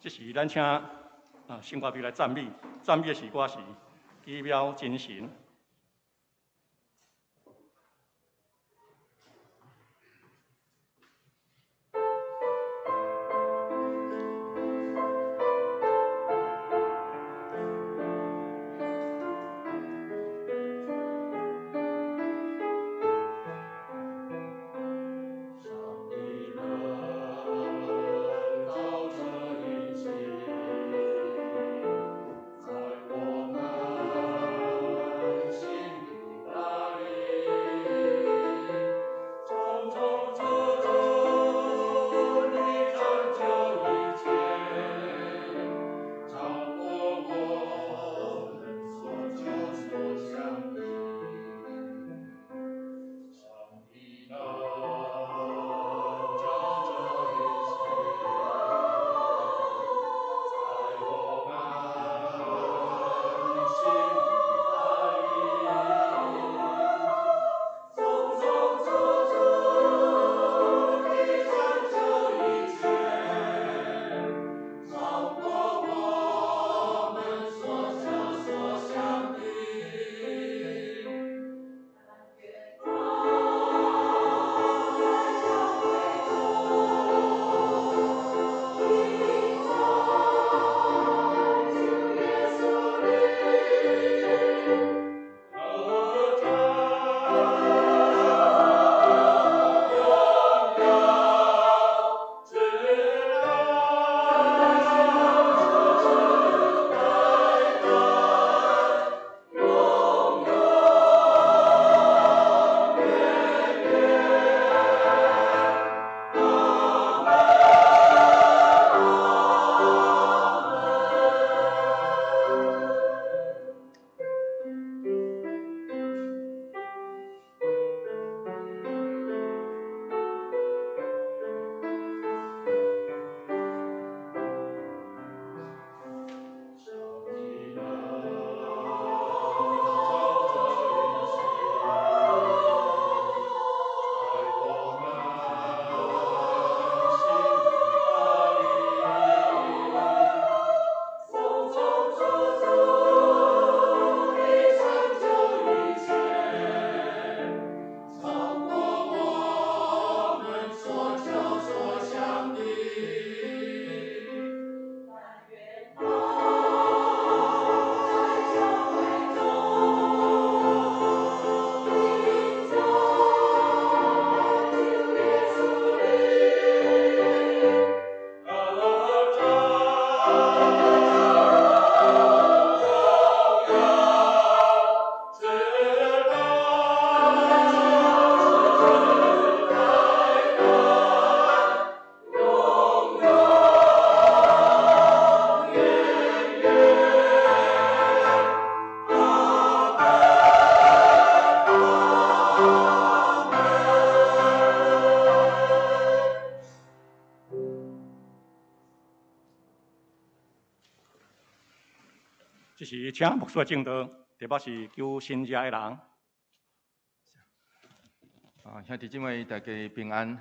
這時咱請啊聖歌隊來讚美，讚美的詩歌是《奇妙真神》。這時請牧師證道，題目是求神遮的人。啊，兄弟姊妹，大家平安。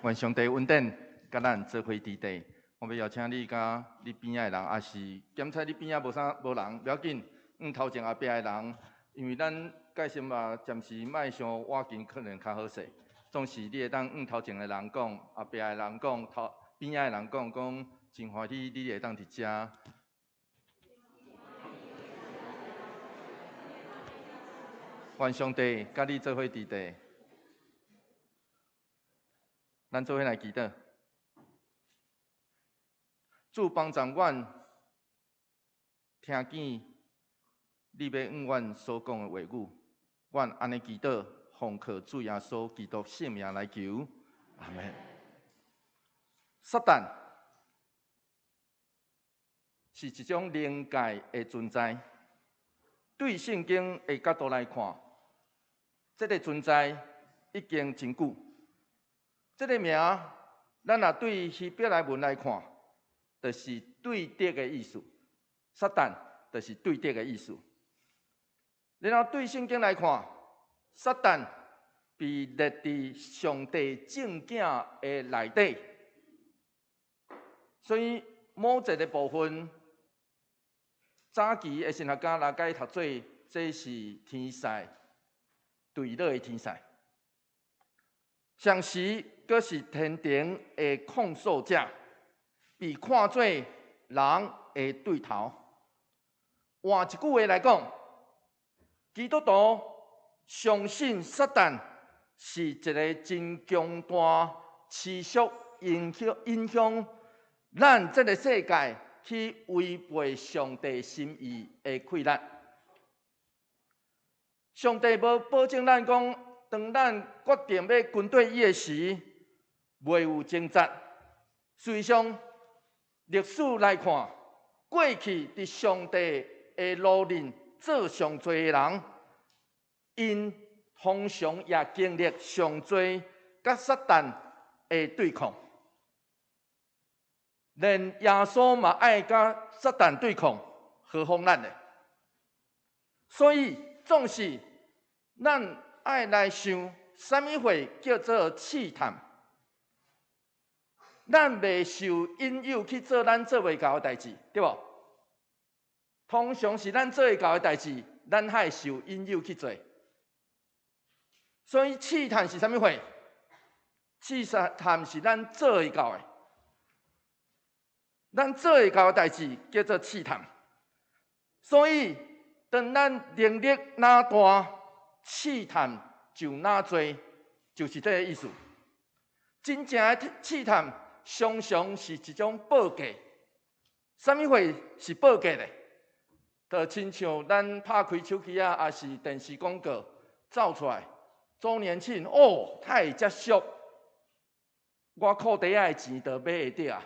願上帝恩典，佮咱做伙佇地。我欲邀請你佮你邊仔的人，抑是檢查你邊仔無啥無人，無要緊，向頭前後壁的人，因為咱蓋先嘛暫時莫傷倚近，可能較好勢。總是你會當向頭前的人講，後壁的人講，頭邊仔的人講，講真歡喜你會當佇遮。願上帝佮你做伙佇地，咱做伙來祈禱。主幫助阮聽見你欲向阮所講的話語，阮按呢祈禱，奉靠主耶穌基督聖名來求，阿們。撒旦是一種靈界的存在，對聖經的角度來看，這个存在已經真久。這个名，咱若對希伯來文來看，就是對敵的意思。撒旦就是對敵的意思。然後對聖經來看，撒旦被列佇上帝正囝的內底，所以某一个部分，早期的神學家來共伊讀做，這是天使墜落的天使，同時閣是天庭的控訴者，被看做人的對頭。換一句話來講，基督徒相信撒旦是一个真強大、持續影響咱這个世界去違背上帝心意的氣力。上帝無保證咱講，當咱決定欲跟綴伊的時，袂有掙扎。事實上，歷史來看，過去佇上帝的路面做上濟的人，𪜶通常也經歷上濟佮撒旦的對抗。連耶穌嘛愛佮撒旦對抗，何況咱呢？所以，總是咱愛來想，啥物貨叫做試探？咱袂受引誘去做咱做袂到的代誌，對無？通常是咱做會到的代誌，咱愛受引誘去做。所以試探是啥物貨？試探是咱做會到的，咱做會到的代誌叫做試探。所以，當咱能力若大，試探就若濟，就是這个意思。真正的試探，常常是一種報價。啥物貨是報價咧？就親像咱拍開手機仔，抑是電視廣告走出來，週年慶哦，呾會遮俗，我褲袋仔的錢就買會著啊，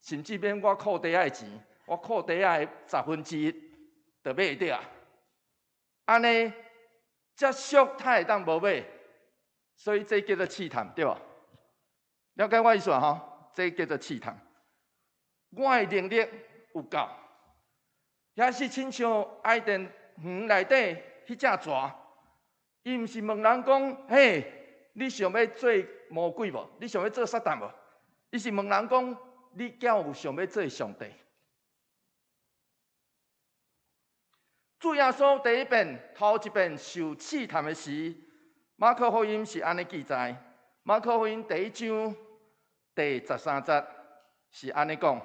甚至免我褲袋仔的錢，我褲袋仔的1/10就買會著啊。按呢，遮俗呾會當無買，所以這叫做試探，對無？了解我意思吼？這叫做試探。我的能力有夠。也是親像伊甸園內底彼隻蛇，伊毋是問人講：嘿，你想欲做魔鬼無？你想欲做撒旦無？伊是問人講：你敢有想欲做上帝？主耶穌第一遍、頭一遍受試探的時，馬可福音是按呢記載。馬可福音第一章第13節是按呢講，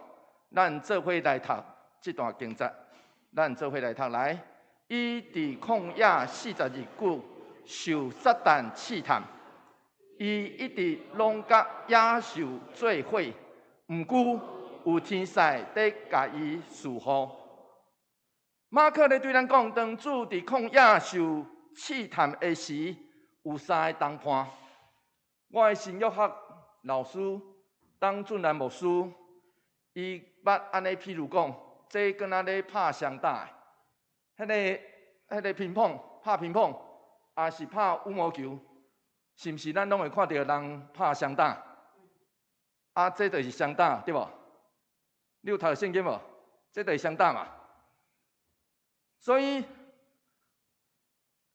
咱做伙來讀這段經節。咱做伙來讀來，伊佇曠野四十日久，受撒旦試探，伊一直攏佮野獸做伙，毋過有天使佇共伊侍候。馬可咧對咱講，當主佇曠野受試探的時，有三個同伴。我的神學學老師董俊蘭牧師，伊捌按呢譬如講，這敢若咧拍雙打的，彼个乒乓拍乒乓，抑是拍羽毛球，是毋是咱攏會看著人拍雙打？啊，這就是雙打，對無？你有讀聖經無？這就是雙打嘛。所以，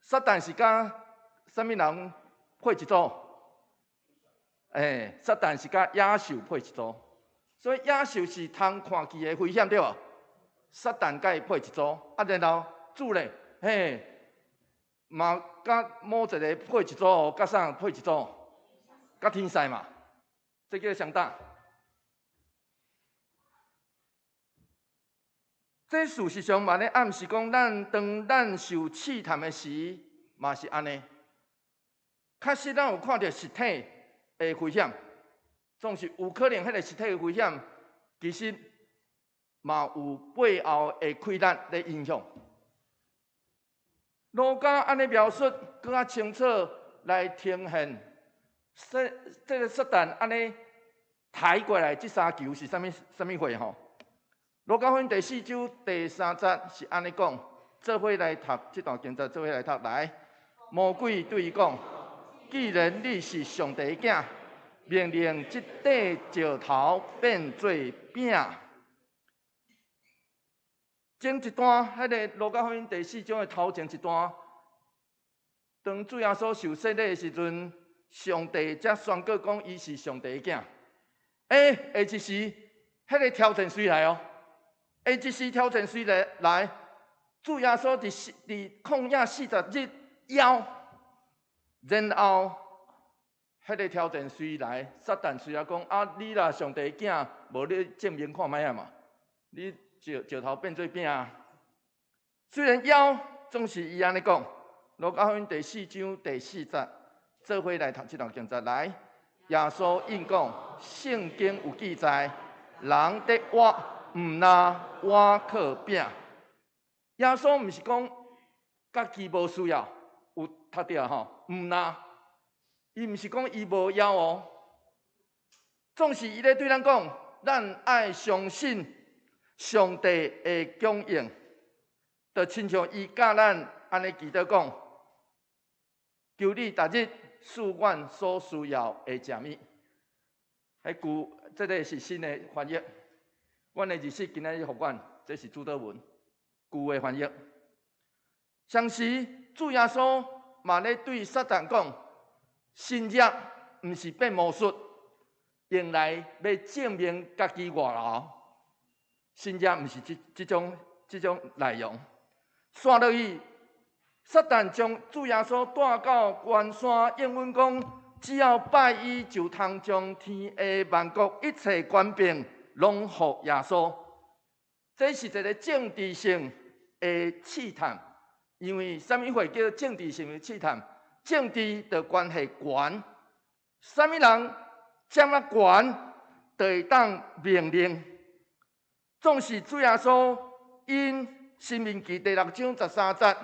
撒旦是佮啥物人配一組？欸，撒旦是佮野獸配一組，所以野獸是通看見的危險，對無？撒旦佮伊配一組，啊，然後主咧，嘿，嘛佮某一個配一組，佮啥配一組？佮天使嘛，這叫雙打。這事實上嘛咧暗示講，咱當咱受試探的時，嘛是按呢。確實，咱有看著實體的危險，總是有可能彼个實體的危險，其實嘛有背後的氣力咧影響。路加按呢描述，閣較清楚來呈現，這个撒旦按呢刣過來，這三球是啥物啥物貨吼？路加福音第四章第三節是按呢講，做伙來讀這段經節，做伙來讀來。魔鬼對伊講：既然你是上帝的囝，命令這塊石頭變做餅。前一段，彼个路加福音第四章的頭前一段，當主耶穌受洗禮的時陣，上帝才宣告講伊是上帝的囝。欸，下一時，彼个挑戰隨來哦，這時挑戰隨來來，主耶穌佇曠野40日枵，然後彼个挑戰隨來，撒旦隨來講啊，你若上帝囝，無你證明看覓仔嘛？你石頭變做餅啊！雖然枵，總是伊按呢講。路加福音第四章第四節，做伙來讀這段經節來。耶穌應講，聖經有記載，人得活，毋若倚靠餅。耶穌毋是講家己無需要，有讀著吼？毋若，伊毋是講伊無枵哦。總是伊咧對咱講，咱愛相信上帝的供應，就親像伊教咱按呢祈禱講，求你逐日賜阮所需要的食物。彼句，這个是新的翻譯。阮的日式今仔日予阮，這是主禱文舊的翻譯。同時，主耶穌嘛咧對撒旦講，神蹟毋是變魔術，用來欲證明家己偌敖。神蹟毋是這種內容。紲落去，撒旦將主耶穌帶到懸山，應允講，只要拜伊，就通將天下萬國一切權柄攏予耶穌。這是一个政治性的試探，因為啥物會叫政治性的試探？政治就關係權，啥物人掌握權，就會當命令。總是主耶穌因申命記第六章十三節，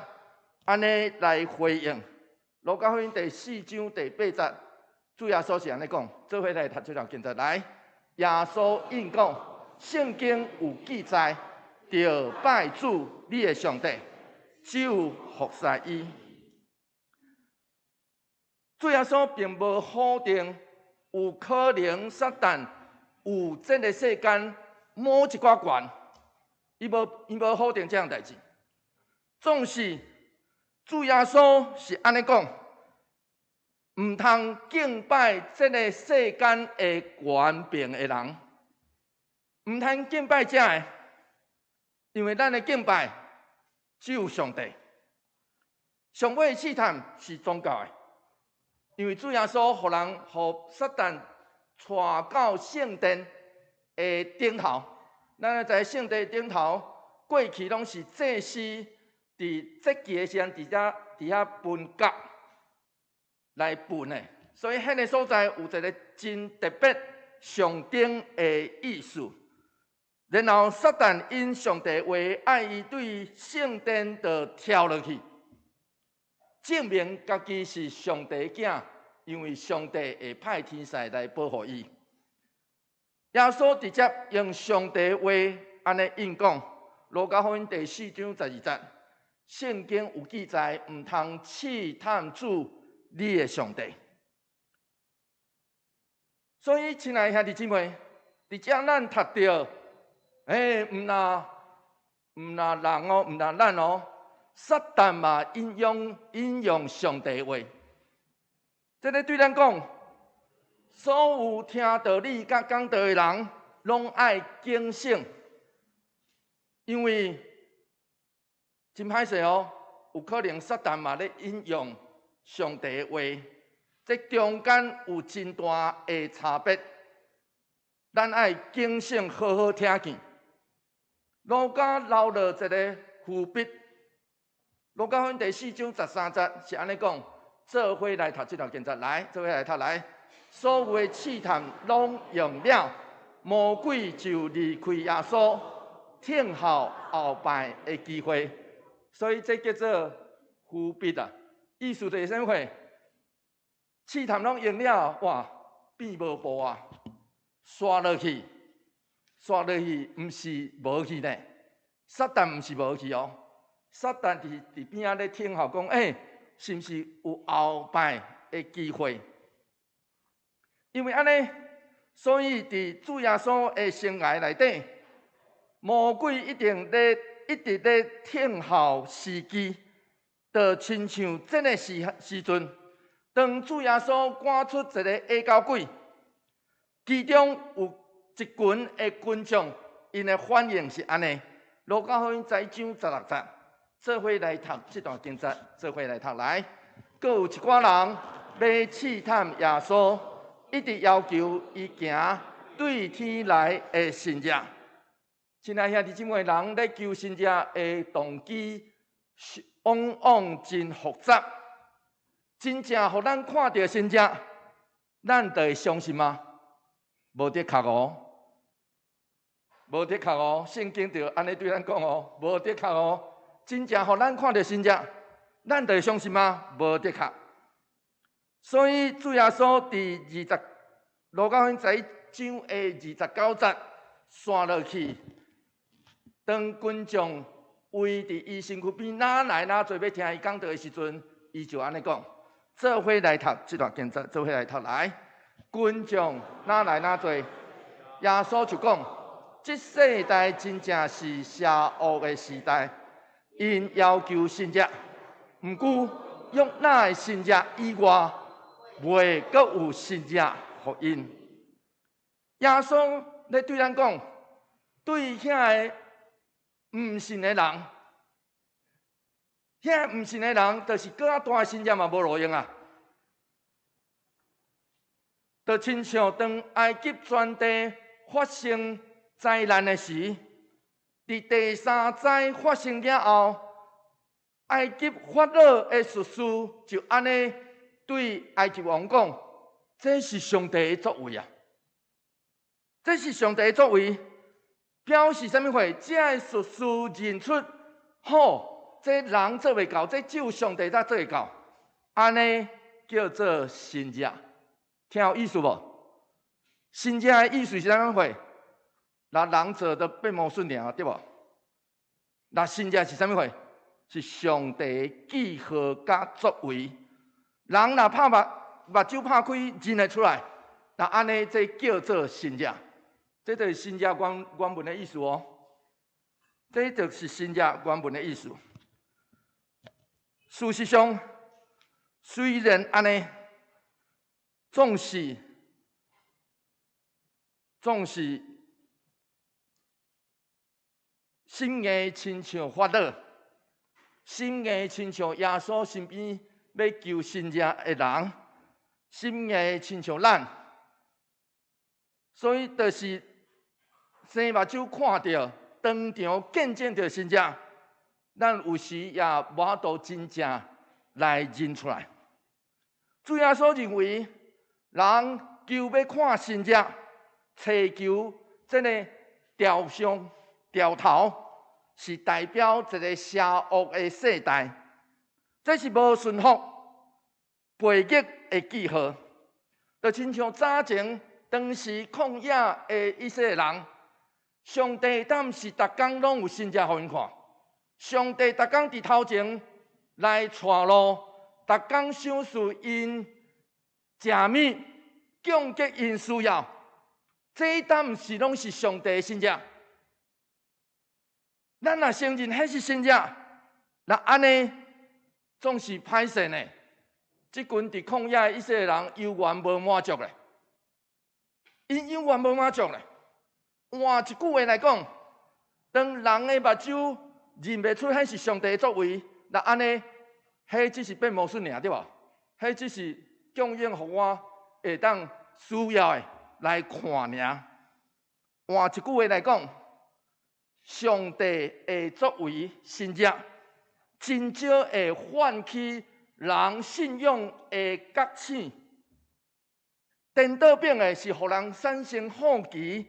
按呢來回應。路加福音第四章第八節，主耶穌是按呢講，做伙來讀這段經節來。耶穌應講，聖經有記載，著拜主你的上帝，只有服侍伊。主耶穌並無否定有可能撒旦有這个世間某一寡權，伊無否定這項代誌。總是主耶穌是按呢講，毋通敬拜這个世間的權柄的人，毋通敬拜這个，因為咱的敬拜只有上帝。上尾試探是宗教的，因為主耶穌予人予撒旦帶到聖殿的頂頭。咱知聖殿頂頭過去攏是祭司佇節期的時陣，佇遐分角來分的，所以彼个所在有一个真特別象徵的意思。然後撒旦因上帝話愛伊對聖殿就跳落去，證明家己是上帝囝，因為上帝會派天使來保護伊。耶穌直接用上帝話按呢應講，路加福音第四章十二節，聖經有記載，毋通試探主你的上帝。所以，親愛兄弟姊妹，佇遮咱讀著，毋若人哦，毋若咱哦，撒旦嘛引用上帝話，這个對咱講，所有聽道理佮講道的人，攏愛警醒，因為真歹勢哦，有可能撒旦嘛咧引用上帝的話，這中間有真大的差別，咱愛警醒，好好聽見。路加留落一个伏筆，路加福音第四章十三節是按呢講，做伙來讀這段經節，來，做伙來讀來。所有的試探攏用了，魔鬼就離開耶穌，等候後擺的機會。所以這叫做伏筆啊！意思就是啥物貨？試探攏用了，哇，變無步啊，煞落去，煞落去，毋是無去呢？撒旦毋是無去哦，撒旦佇邊仔咧聽候講，是毋是有後擺的機會？因為按呢，所以佇主耶穌的生涯內底，魔鬼一定咧一直咧等候時機，就親像這个時陣，當主耶穌趕出一个下交鬼，其中有一群的群眾，𪜶的反應是按呢。路加福音十一章十六節，做伙來讀這段經節，做伙來讀來。閣有一寡人欲試探耶穌，一直要求伊行對天來的神跡。親愛兄弟姊妹，人咧求神跡的動機，往往真複雜。真正予咱看著神跡，咱就會相信嗎？無的確哦，無的確哦。聖經就按呢對咱講哦，無的確哦。真正予咱看著神跡，咱就會相信嗎？無的確。所以主耶穌佇二十路加福音十一章的29節，紲落去，當群眾圍佇伊身軀邊，哪來哪濟欲聽伊講道的時陣，伊就按呢講：做伙來讀這段經節，做伙來讀來。群眾哪來哪濟，耶穌就講：這世代真正是邪惡的時代，𪜶要求神跡，毋過約拿的神跡以外，袂閣有神跡予𪜶。耶穌咧對咱講，對遐个毋信的人，遐毋信的人，就是閣較大的神跡嘛無路用啊！就親像當埃及全地發生災難的時，佇第三災發生了後，埃及法老的術士就按呢對埃及王講：這是上帝的作為啊！這是上帝的作為，表示啥物貨？這个術士認出，好，這人做袂到，這只有上帝才做會到。按呢叫做神跡，聽有意思無？神跡的意思是啥物貨？若人做都變魔術爾，對無？若神跡是啥物貨？是上帝的記號佮作為。人若拍目目睭拍開，認會出來，若按呢，這叫做神跡。這就是神跡原文的意思哦。這就是神跡原文的意思。事實上，雖然按呢，總是心硬親像法老，心硬親像耶穌身邊欲求神跡的人，心硬親像咱，所以就是生目睭看著，當場見證著神跡，咱有時也無法度真正來認出來。主耶穌認為，人求欲看神跡，揣求這个雕像、雕頭，是代表一个邪惡的世代，這是無順服、背逆的記號。就親像早前當時曠野的以色列人，上帝敢毋是逐工攏有神跡予𪜶看？上帝逐工佇頭前來帶路，逐工賞賜𪜶食物，供給𪜶需要，這敢毋是攏是上帝的神跡？咱若承認彼是神跡，若按呢總是歹勢呢？這群佇曠野的以色列人猶原無滿足咧，𪜶猶原無滿足咧。換一句話來講，當人的目睭認袂出彼是上帝的作為，若按呢，彼只是變魔術爾對無？彼只是供應予我會當需要的來看爾。換一句話來講，上帝的作為神跡，真少會喚起人信仰的覺醒。顛倒反的是，予人產生好奇、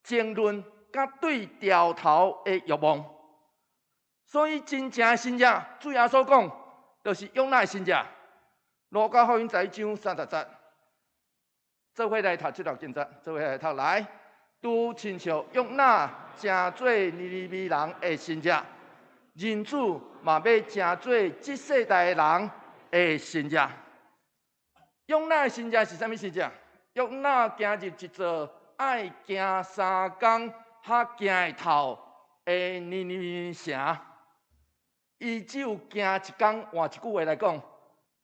爭論，佮對牢頭的欲望。所以，真正的神跡，主耶穌講，就是約拿的神跡。路加福音十一章30節，做伙來讀這段經節，做伙來讀來。拄親像約拿成做尼尼微人的神跡，人子嘛欲成做這世代的人的神跡。約拿的神跡是啥物神跡？約拿行入一座愛行3工才行會透的尼尼微城，伊只有行一工。換一句話來講，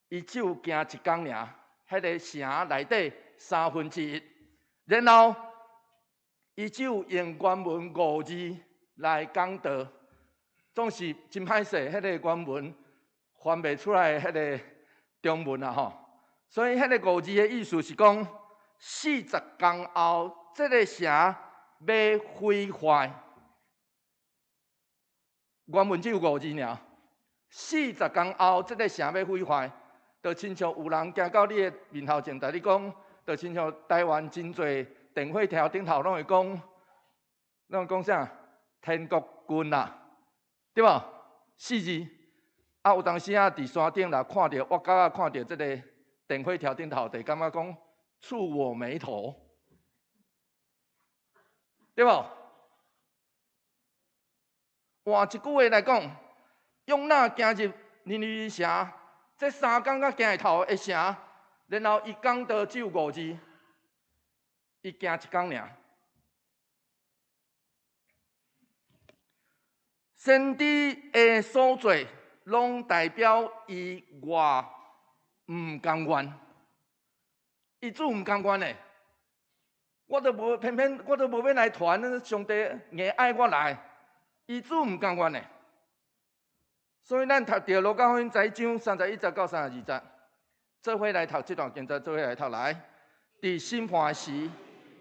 伊只有行一工爾，彼个城內底1/3。然後伊只有用原文五字來講道，總是真歹勢，彼個原文翻袂出來，彼個中文啊吼。所以彼個五字的意思是講，40工後，這個城欲毀壞。原文只有五字爾。四十工後，這個城欲毀壞，就親像有人行到你的面頭前，共你講，就親像台灣真濟電火柱頂頭攏會講，攏講啥？天國近啦，對無？四字。啊，有當時啊，佇山頂若看著，我感覺看著這個電火柱頂頭，就感覺講觸我霉頭，對無？換一句話來講，約拿行入尼尼微城，這3工才行會透的城，然後伊講道只有五字，伊行一工爾。先知的所做，攏代表伊偌毋甘願，伊主毋甘願的，我都無偏偏我都無欲來傳，上帝硬愛我來，伊主毋甘願的。所以咱讀著路加福音十一章31節到32節，做伙來讀這段經節，做伙來讀來。佇審判時，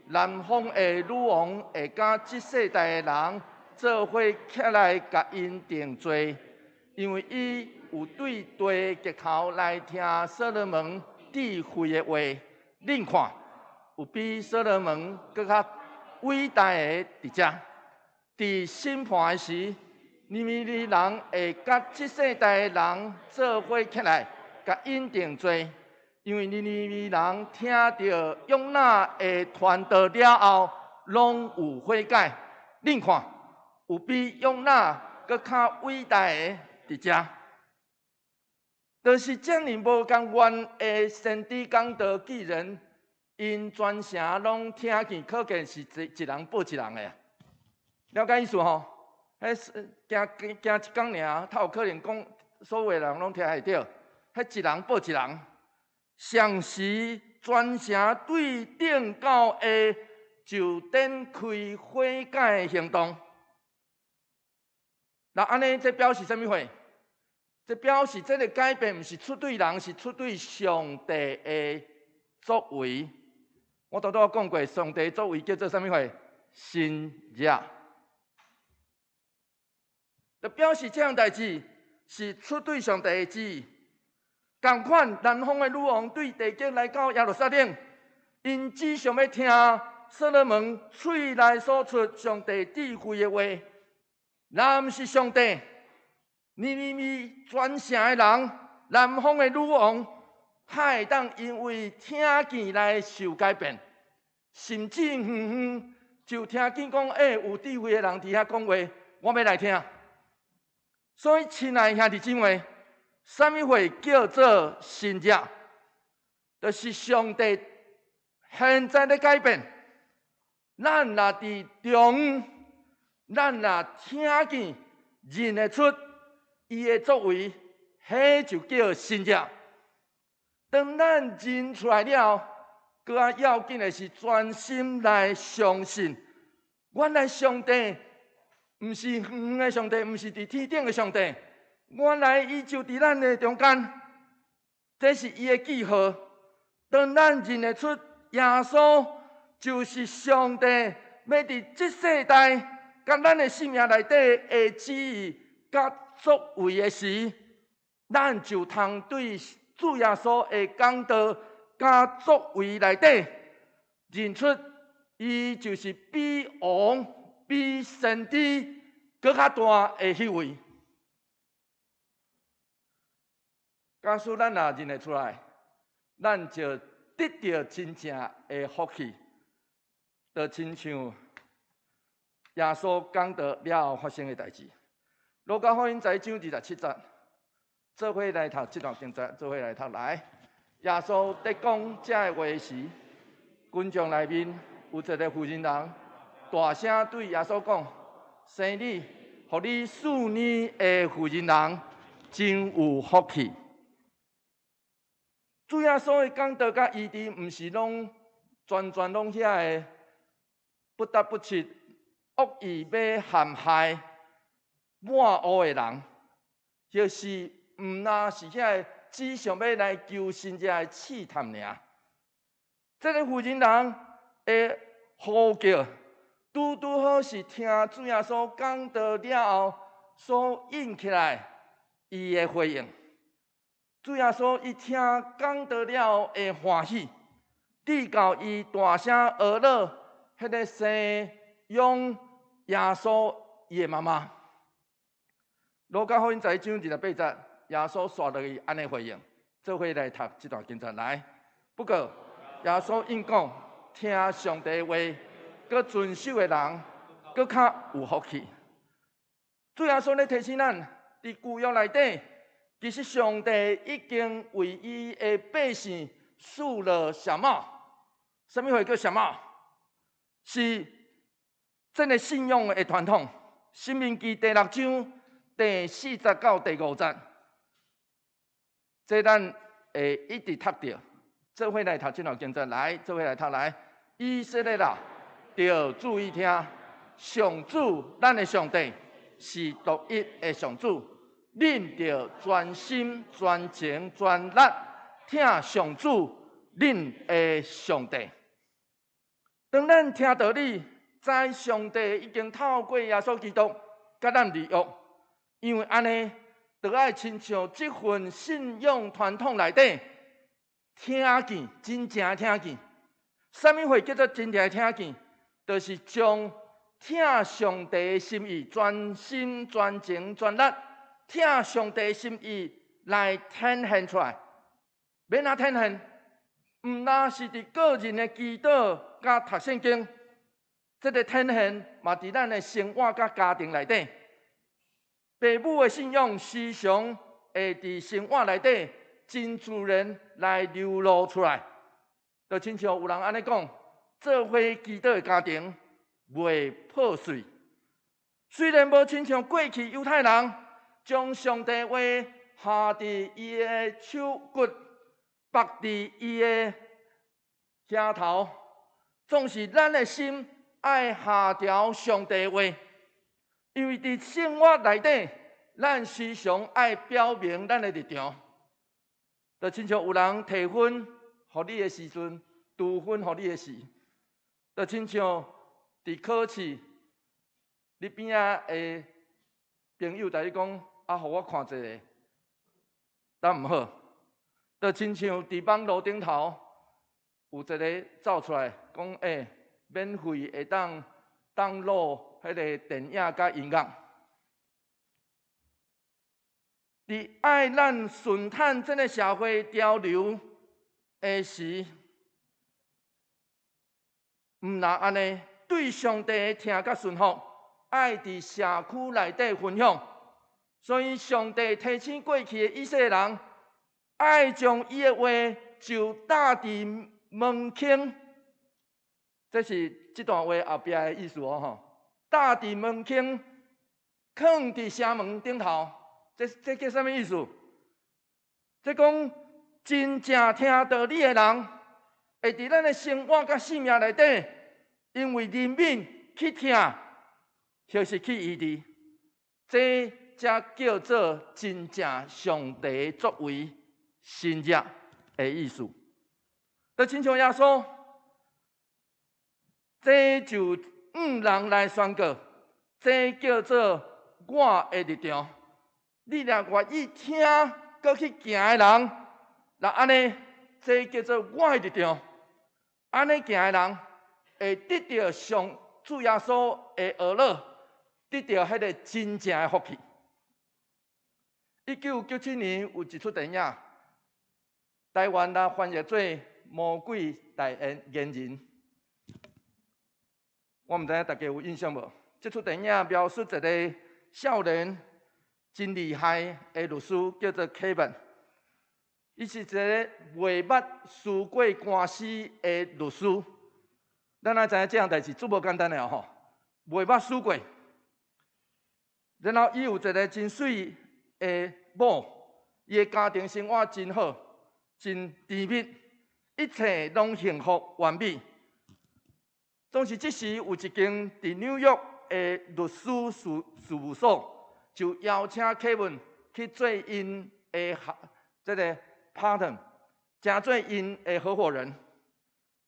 南方的女王會佮這世代的人做伙起來，共𪜶定罪，因為伊有對地極頭來聽所羅門智慧的話。恁看，有比所羅門閣較偉大的佇遮。佇審判時，尼尼微人會佮這世代的人做伙起來，共𪜶定罪，因為尼尼微人聽著約拿的傳道了後，攏有悔改。恁看，有比約拿閣較偉大的佇遮。就是遮爾無甘願的先知講道，既然𪜶全城攏聽見，可見是一一人報一人的。了解意思吼？彼行行一工爾，較有可能講所有人攏聽會著。彼一人報一人，雙時全城對頂到下就展開悔改行動。那按呢，這表示啥物貨？這表示這个改變毋是出對人，是出對上帝的作為。我拄拄講過，上帝作為叫做啥物貨？神蹟。就表示這項代誌是出對上帝的旨意。仝款南方的女王對地極來到耶路撒冷，𪜶只想欲聽所羅門喙內所出上帝智慧的話。若毋是上帝，尼尼微全城的人，南方的女王，較會當因為聽見來受改變，甚至遠遠就聽見講，欸，有智慧的人佇遐講話，我欲來聽。所以，親愛兄弟姊妹，啥物貨叫做神蹟？就是上帝現在咧改變。咱若佇中，咱若聽見、認會出伊的作為，彼就叫神蹟。當咱認出來了，閣較要緊的是專心來相信，原來上帝毋是遠遠的上帝，毋是佇天頂的上帝，原來伊就佇咱的中間，這是伊的記號。當咱認會出耶穌就是上帝，欲佇這世代佮咱的生命內底的旨意佮作為的時，咱就通對主耶穌的講道佮作為內底認出，伊就是比王、比先知閣較大的彼位。假使咱若認會出來，咱就得著真正的福氣，就親像耶穌講道了後發生的代誌。路加福音十一章27節，做伙來讀這段經節，做伙來讀來。耶穌佇講這个話時，群眾內面有一个婦人人，大聲對耶穌講：生你、予你嗣呢的婦人人，真有福氣。主耶穌的講道佮醫治，毋是攏全全攏遐个不得不七惡意欲陷害滿烏的人，或是毋若是遐个只想欲來求新者的試探爾。這个婦人人的呼叫，拄拄好是聽主耶穌講道了後所引起來伊的回應。主耶穌伊聽講道了後的歡喜，直到伊大聲呵咾，彼个生養耶穌伊的媽媽。路加福音十一章二十八節，耶穌煞落去按呢回應，做伙來讀這段經節來。不過耶穌應講，聽上帝話，閣遵守的人，閣較有福氣。主耶穌咧提醒咱，佇舊約內底，其實上帝已經為伊的百姓豎了帳幕。啥物貨叫帳幕？是這个信仰的傳統。申命記第六章第四節到第五節，這咱會一直讀著。做伙來讀這段經節，來，做伙來讀來。以色列啊，著注意聽，上主咱的上帝是獨一的上主，恁著專心、專情、專力疼上主恁的上帝。當咱聽道理，知上帝已經透過耶穌基督佮咱立約，因為按呢，著愛親像這份信仰傳統內底，聽見，真正聽見。啥物貨叫做真正聽見？就是將疼上帝的心意，專心、專情、專力疼上帝的心意來展現出來。欲按怎展現？毋但是佇個人的祈禱佮讀聖經，這个展現嘛佇咱的生活佮家庭內底。父母的信仰時常會佇生活內底真自然來流露出來。就親像有人按呢講，做伙祈禱的家庭袂破碎。雖然無親像過去猶太人將上帝話下佇伊的手骨，縛佇伊的額頭，總是咱的心愛下調上帝話，因為佇生活內底，咱時常愛表明咱的立場。就親像有人提分予你的時陣，除分予你的時，就親像佇考試，你邊仔的朋友共你講，啊，予我看一下，敢毋好？就親像佇網路頂頭有一个走出來講，欸，免費會當 download 彼个電影佮音樂。佇愛咱順趁這个社會潮流的時，毋若按呢，對上帝的疼佮順服，愛佇社區內底分享。所以上帝提醒過去的以色列人，愛將伊的話就貼佇門框，這是這段話後壁的意思哦吼。貼佇門框，囥佇城門頂頭，這叫啥物意思？這講真正聽道理的人，會佇咱的生活佮性命內底，因為憐憫去疼，或是去醫治，這才叫做真正上帝作為神蹟的意思。就親像耶穌，這就向人來宣告，這叫做我的立場。你若願意聽，閣去行的人，若按呢，這叫做我的立場。按呢行的人，會得著上主耶穌的呵咾，得著彼个真正的福氣。1997年有一齣電影，台灣來翻譯做《魔鬼代言人》。我毋知影大家有印象無？這齣電影描述一个少年真厲害的律師，叫做 Kevin。伊是一个袂捌輸過官司的律師。咱也知影這項代誌足無簡單的吼，袂捌輸過。然後伊有一个真媠的某，伊的家庭生活真好，真甜蜜，一切攏幸福完美。總是這時有一間佇紐約的律師事務所，就邀請 Kevin 去做𪜶的這个 partner，成做𪜶的合夥人。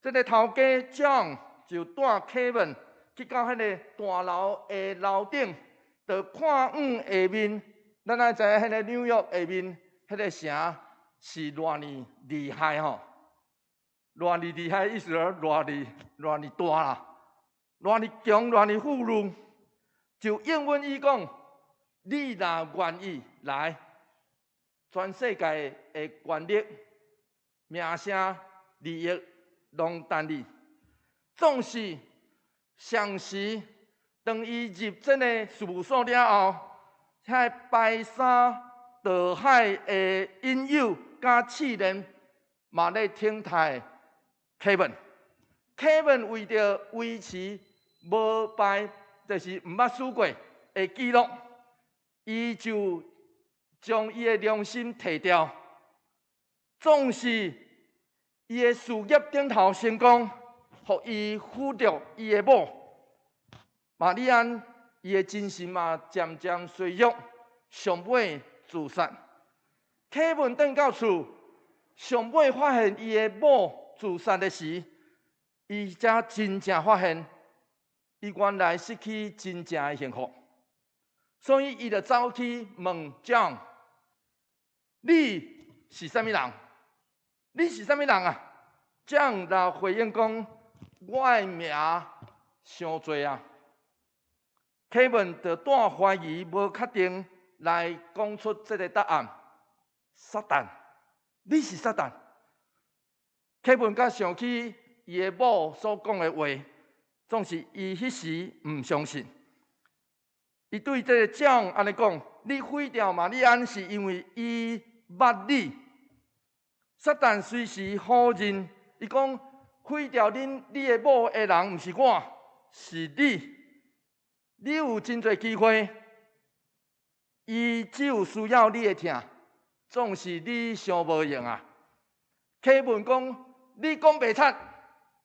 這个頭家 John 就帶 Kevin 去到彼个大樓的樓頂，就看向下面。咱愛知影，彼个紐約下面彼个城是偌爾厲害吼，偌爾厲害意思講偌爾偌爾大啦，偌爾強，偌爾富裕，就應允伊講：你若願意來，全世界的權力、名聲、利益，攏等你。總是上時，當伊入這个事務所了後，遐排山倒海的引誘佮試煉，嘛咧等待 Kevin。Kevin 為著維持無敗，就是毋捌輸過的紀錄，伊就將伊的良心提掉。總是伊的事業頂頭成功，予伊唬著伊的某瑪麗安，伊的精神嘛漸漸衰弱，上尾自殺。Kevin 轉到厝，上尾發現伊的某自殺的時，伊才真正發現，伊原來失去真正的幸福。所以伊就走去問 John：你是啥物人？你是啥物人啊？John 就回應講：我的名傷濟啊。Kevin 就帶懷疑、無確定來講出這个答案。撒旦，你是撒旦。Kevin 才想起伊的某所講的話，總是伊彼時毋相信。伊對這个 John 按呢講：你毀掉瑪麗安是因為伊捌你。撒旦隨時否認，伊講毀掉恁你的某的人毋是我，是你。你有真濟機會，伊只有需要你的疼，總是你傷無用啊。Kevin 講，你講白賊，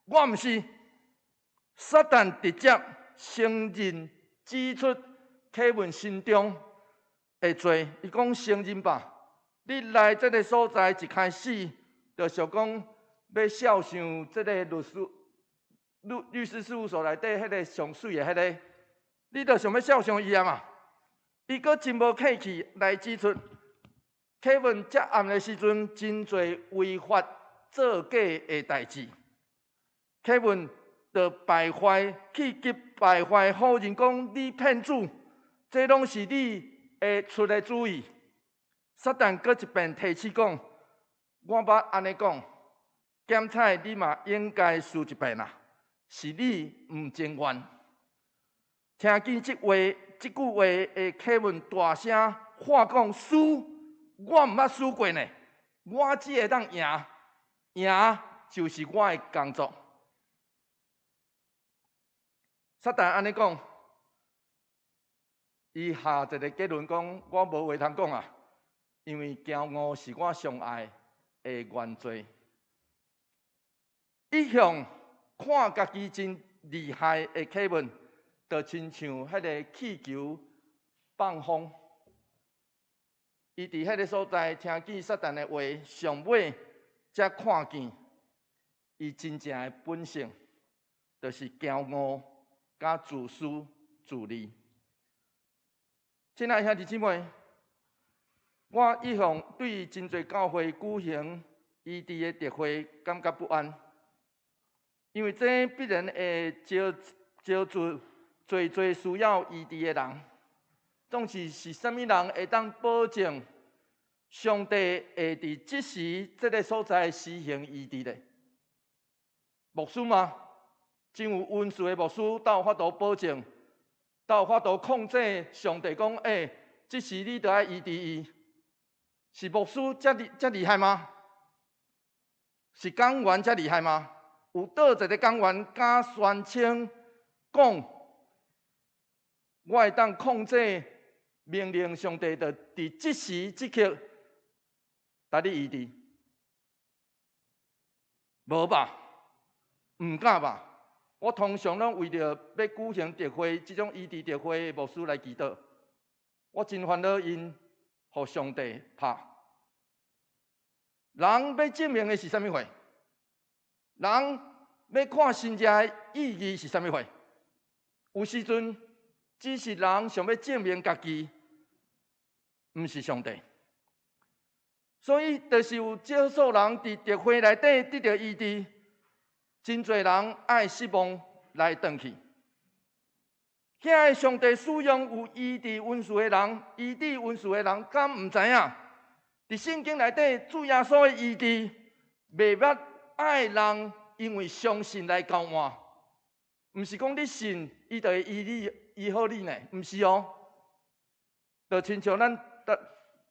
我毋是。撒旦直接承認指出 Kevin 心中的罪，伊講承認吧。你來這个所在一開始就想講欲肖像這个律師事務所內底彼个上媠的彼个，你就想欲肖像伊啊嘛？伊閣真無客氣來指出，Kevin 這暗的時陣真濟違法作假的代誌。Kevin 就敗壞氣急敗壞，否認講你騙子，這攏是你的出的主意。撒旦閣一遍提醒講，我捌按呢講，檢採你嘛應該輸一遍啦，是你毋情願。聽見這話，這句話的 Kevin 大聲喊講：輸，我毋捌輸過呢，我只會當贏，贏就是我的工作。撒旦按呢講，伊下一个結論講：我無話通講啊，因為驕傲是我上愛的原罪。一向看家己真厲害的 Kevin，就親像彼个氣球放風。伊佇彼个所在聽見撒旦的話，上尾才看見伊真正的本性，就是驕傲佮自私自利。親愛兄弟姊妹，我一向對真濟教會舉行醫治的特會感覺不安，因為這必然會招招出濟濟需要醫治的人。總是是啥物人會當保證上帝會佇這時這个所在施行醫治咧？牧師嗎？真有恩賜的牧師，敢有法度保證？敢有法度控制上帝講？欸，這時你著愛醫治伊？是牧師遮厲害嗎？是講員遮厲害嗎？有佗一个講員敢宣稱講，我會當控制命令上帝，就佇這時這刻，共你醫治？無吧？毋敢吧？我通常攏為著欲舉行特會，這種醫治特會的牧師來祈禱。我真煩惱𪜶予上帝拍。人欲證明的是啥物貨？人欲看神跡的意義是啥物貨？有時陣只是人想欲證明家己，毋是上帝。所以，就是有少數人佇特會內底得著醫治，真濟人愛失望來轉去。遐个上帝使用有醫治恩賜的人，醫治恩賜的人，敢毋知影？佇聖經內底，主耶穌的醫治，袂捌愛人因為相信來交換，毋是講你信，伊就會醫你醫好你呢？毋是哦。就親像咱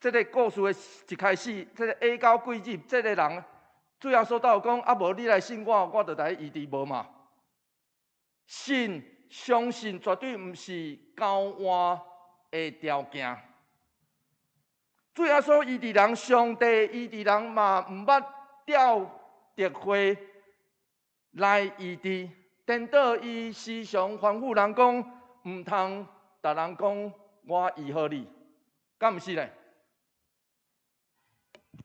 這个故事的一開始，這个下狗鬼入這个人，主耶穌倒有講，啊無你來信我，我就來醫治無嘛。信相信絕對毋是交換的條件。主耶穌醫治人，上帝醫治人嘛，毋捌照特會來醫治。顛倒伊時常吩咐人講，毋通逐人講我醫好你，敢毋是咧？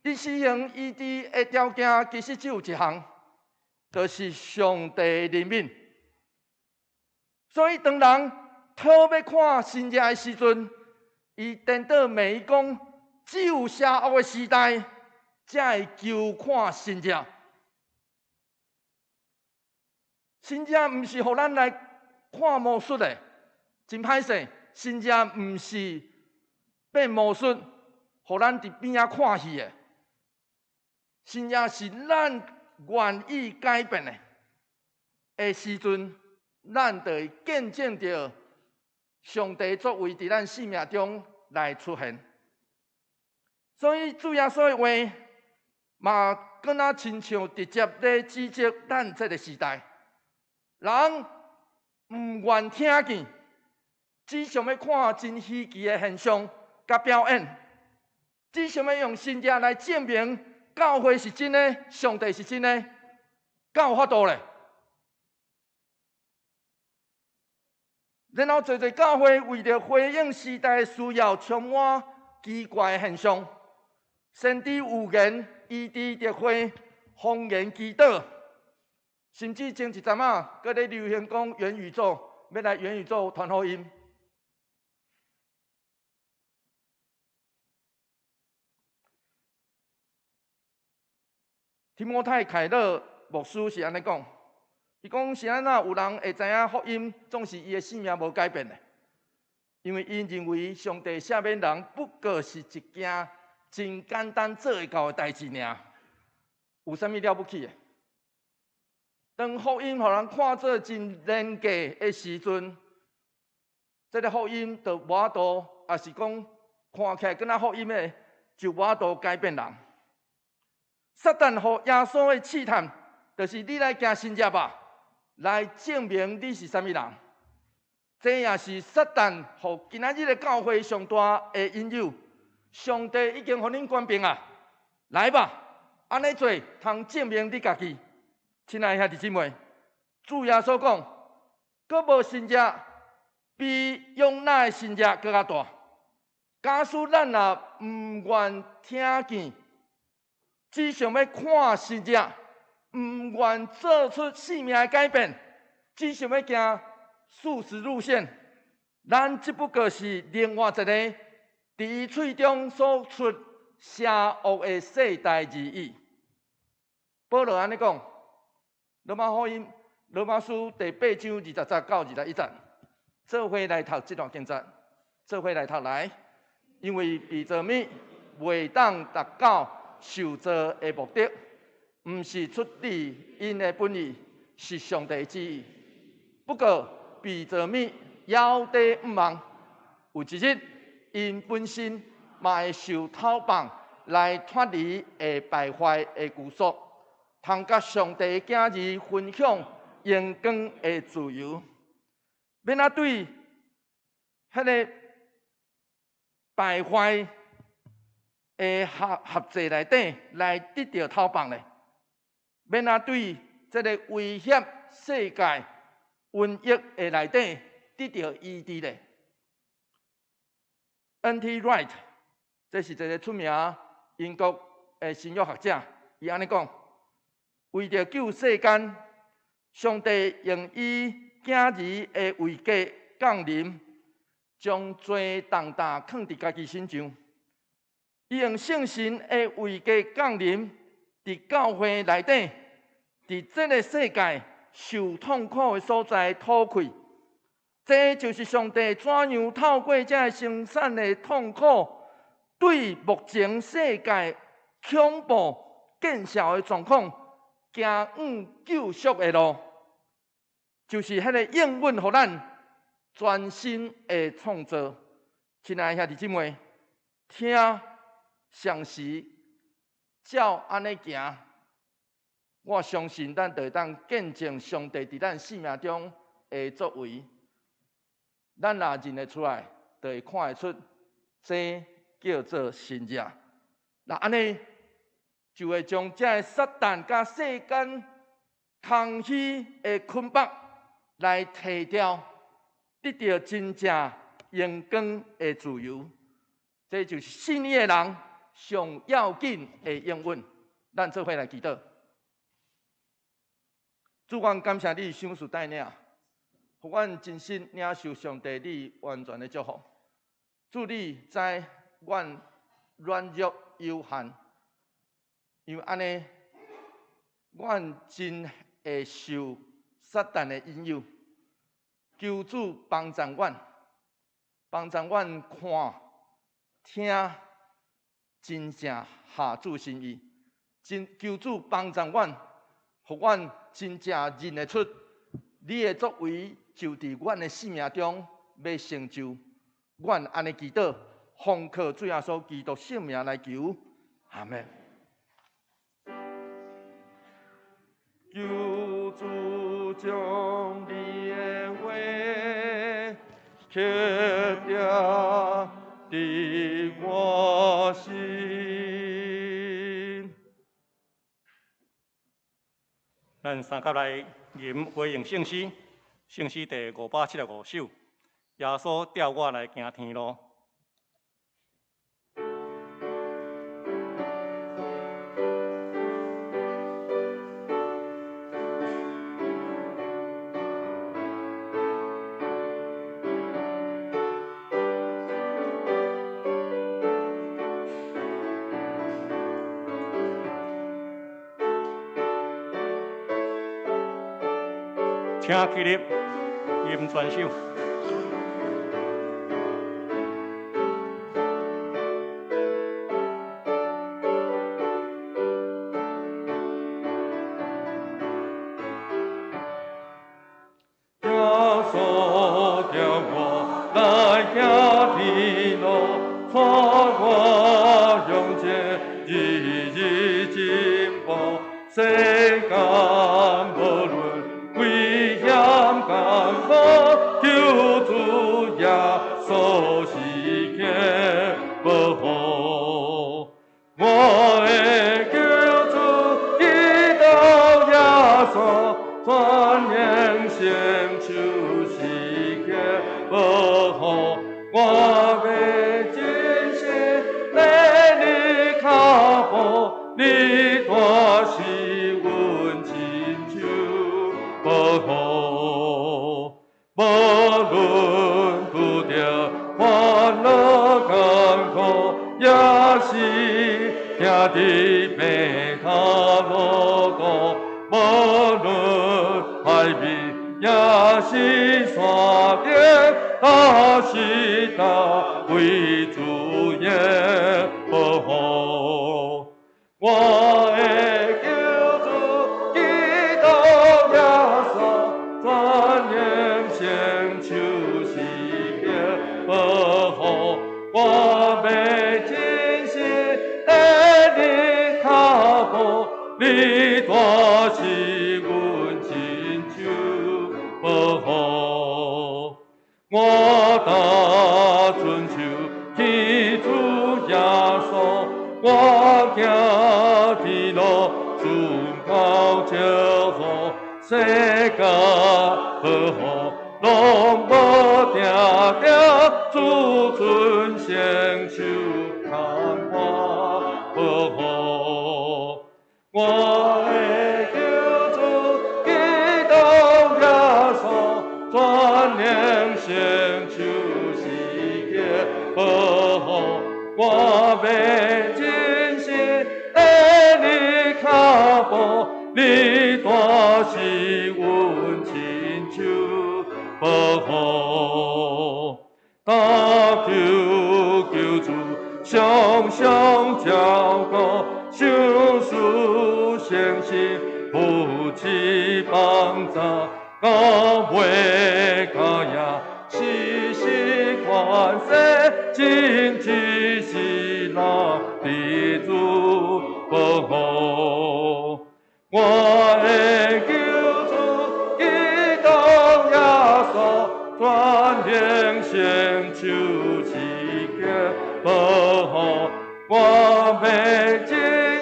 伊施行醫治的條件，其實只有一項，就是上帝的憐憫。所以當人討欲看神跡的時陣，伊顛倒罵伊講，只有邪惡的時代，才會求看神跡。神跡毋是予咱來看魔術的，真歹勢。神跡毋是變魔術，予咱佇邊仔看戲的。神跡是咱願意改變的的時陣，咱就會見證著上帝作為佇咱生命中來出現。所以主耶穌的話嘛，敢若親像直接咧指責咱這个時代，人毋願聽見，只想欲看真稀奇的現象佮表演，只想欲用神跡來證明教會是真的，上帝是真的，敢有法度咧？然後，濟濟教會為著回應時代的需要，充滿奇怪的現象，先知預言、醫治特會、方言祈禱，甚至前一陣仔，閣咧流行講元宇宙，欲來元宇宙傳福音。提摩太凱勒牧師是按呢講，伊講是按怎有人會知影福音，總是伊的生命無改變的，因為𪜶認為上帝赦免人不過是一件真簡單做會到的代誌爾，有啥物了不起的？當福音予人看做真廉價的時陣，這个福音就無法度，抑是講看起來敢若福音的，就無法度改變人。撒旦予耶穌的試探，就是你來行神跡吧，來證明你是啥物人。這也是撒旦予今仔日的教會上大的引誘。上帝已經予恁權柄啊，來吧，按呢做，通證明你家己。親愛的兄弟姊妹，主耶穌講，閣無神跡比約拿的神跡閣較大。假使咱若毋願聽見，只想欲看神跡，毋願做出生命的改變，只想欲行速食路線，咱只不過是另外一个佇伊喙中所出邪惡的世代而已。保羅按呢講，羅馬福音、羅馬書第八章二十節到21節，做伙來讀這段經節，做伙來讀來，因為被造物袂當達到受造的目的，毋是出自𪜶的本意，是上帝旨意。不過被造物猶伫向望，有一日，𪜶本身嘛會受討放，來脫離會敗壞的拘束，通佮上帝的囝兒分享榮光的自由。欲按怎對彼个敗壞的合制內底來得著討放咧？欲按怎對這个威脅世界瘟疫的內底得著醫治咧。N.T. Wright，這是一个出名英國的神學學者，伊按呢講：為著救世間，上帝用伊囝兒的位格降臨，將罪重擔囥佇家己身上。伊用聖神的位格降臨，佇教會內底，佇這个世界受痛苦的所在吐氣。這就是上帝怎樣透過這个生產的痛苦，對目前世界恐怖見效的狀況，行往救贖的路，就是彼个應允予咱全新的創造。親愛的兄弟姊妹，聽常時照按呢行，我相信咱就會當見證上帝佇咱生命中的作為。咱若認得出來，就會看會出，這叫做神跡。若按呢，就會將這个撒旦佮世間空虛的捆綁來提掉，得著真正榮光的自由。這就是信伊的人上要緊的應允。咱做伙來祈禱。主，阮感謝你賞賜帶領，予阮真心領受上帝你完全的祝福。主，你知阮軟弱有限，因為按呢，阮真會受撒旦的引誘。求主幫助阮，幫助阮看、聽，真正合主心意。真求主幫助阮，予阮真正認得出你的作為，就佇阮的生命中欲成就。阮按呢祈禱，奉靠主耶穌基督聖名來求，阿們。求主將你的話刻定佇我心。咱三甲來吟回應聖詩，聖詩第575首，耶穌帶我來行天路。請起立，吟全首。耶穌叫我來行天路，帶我向前，日日進步，世間無論危險艱苦，求主耶穌時刻保護。我的救主基督耶穌，全能聖手時刻保護。我欲真心跟你跤步，你大是阮親手保護。無論拄著煩惱艱苦，也是行佇迷途路途，無論海邊也是山頂，也是大為主耶保護。我的救主基督耶穌，全能聖手時刻保護。我欲真心跟你跤步，你大是阮親手保護。我踏遵守天主耶穌，我行天路，順靠祝福，世間好保護，攏無定定，子孫成就牽我保護。我的救主基督耶穌，全能成就是保護，我欲真心的你跤步，你大是阮親手保護。求救主常常照顧，相思誠實扶持幫助，到尾到夜時時關心，真只是咱的主保護。我的救主基督耶穌，全能成就是保護，我欲真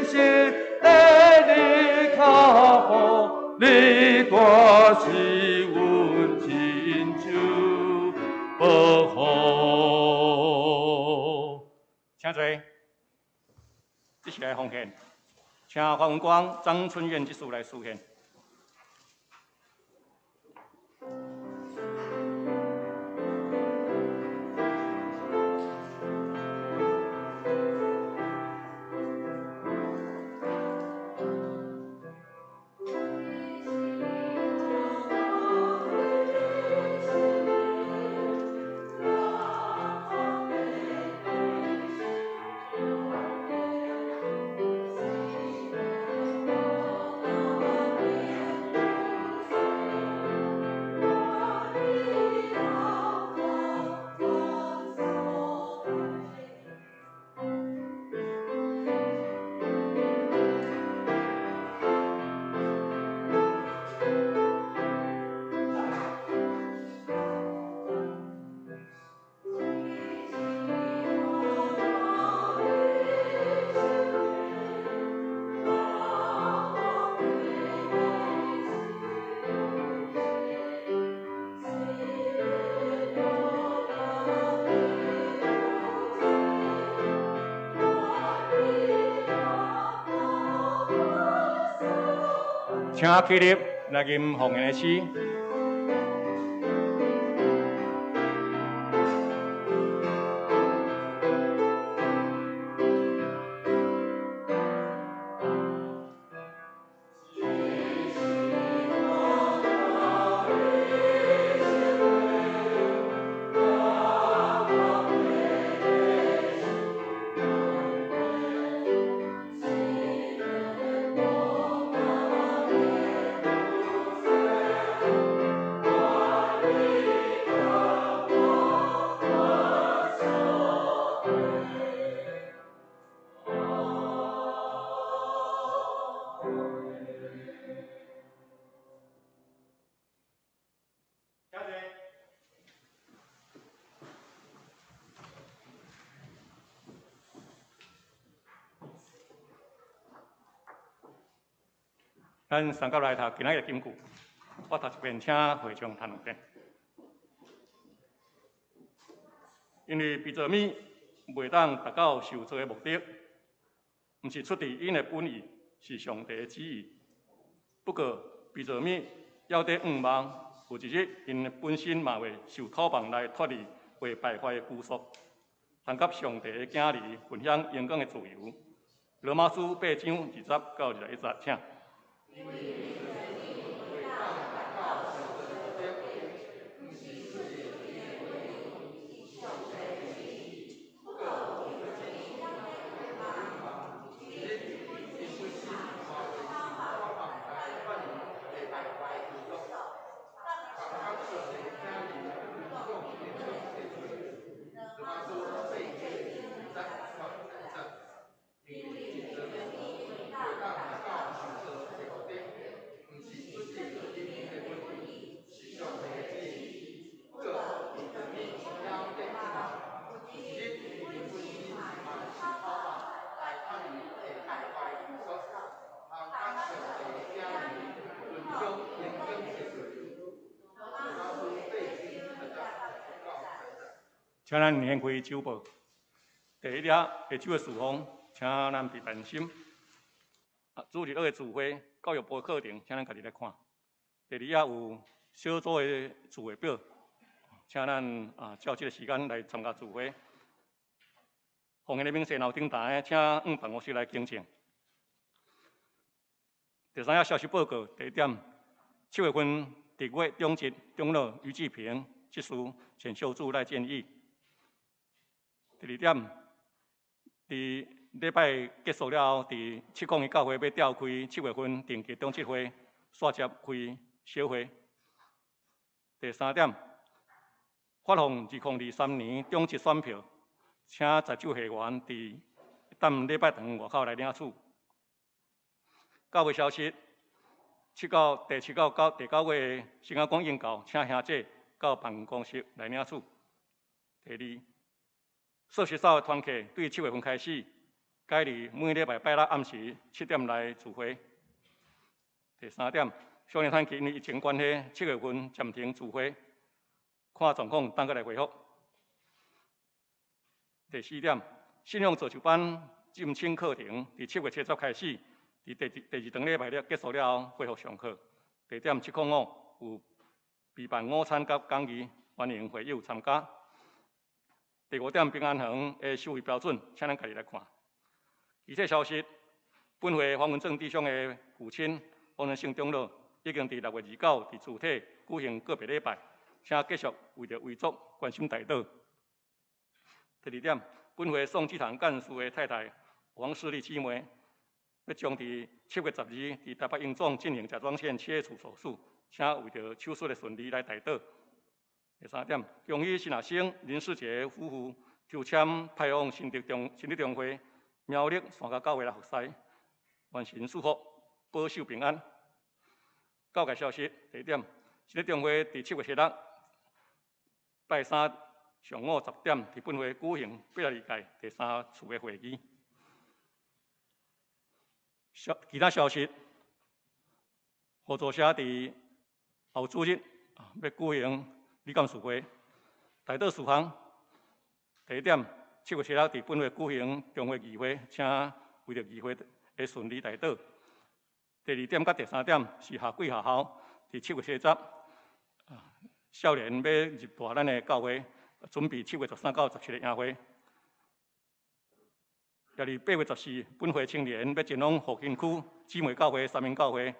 心的你跤步，你大是阮親手保護。請坐，這是來奉獻，請黃文光、張春燕執事來司獻。請起立來吟奉獻的詩。咱三甲來讀今仔日的金句，我讀一遍，請會眾讀兩遍。因為被造物袂當達到受造的目的，毋是出佇𪜶的本意，是上帝的旨意。不過，被造物猶佇向望，有一日𪜶本身嘛會受土放來脫離會敗壞的拘束，通佮上帝的囝兒分享榮光的自由。羅馬書8章20到21節，請。請咱掀開週報。第一頁下晝的事奉，請咱備平心。主日學的聚會，教育部課程，請咱家己來看。第二頁有小組的聚會表，請咱照這个時間來參加聚會。奉獻的明細若有頂台，請往辦公室來更正。第三頁消息報告，第一點，7月份佇月中執長老余志平執事簡秀柱來建議。第二點，佇禮拜結束了後，佇701教會欲召開七月份定期長執會，煞接開小會。第三點，發放2023年長執選票，請在座會員佇等禮拜堂外口來領取。教會消息，七到第七到九第九月的聖雅講應教，請兄姐到辦公室來領取。第二，碩士組的團契對7月份開始，改佇每禮拜拜六暗時7點來聚會。第三點，少年團契因為疫情關係，七月份暫停聚會，看狀況等閣來回覆。第四點，信仰造就班進深課程，佇7月70開始，佇第二堂禮拜日結束了後，恢復上課。地點705有備辦午餐佮講義，歡迎會友參加。第五點，平安行的收費標準，請咱家己來看。其他消息，本會黃文正弟兄的父親黃仁勝長老已經佇6月29佇主體舉行告別禮拜，請繼續為著遺囑關心代禱。第二點，本會宋志堂幹事的太太王世麗姊妹，欲將佇7月12佇台北榮總進行甲狀腺切除手術，請為著手術的順利來代禱。第三點，恭喜新亞生林世杰夫婦抽籤派往新竹中會苗栗山腳教會來服侍，願神賜福，保守平安。教界消息，第一點，新竹中會佇7月7日拜三上午10點，佇本會舉行82屆第三次的會議。其他消息，合作社佇後主日欲舉行理監事會，代禱事項。第一點，7月7日佇本會舉行中會議會，請為著議會的順利代禱。第二點佮第三點是夏季學校，佇7月70，少年欲入大咱的教會，準備7月13到17的營會。也佇8月14，本會青年欲前往復興區姊妹教會、三民教會，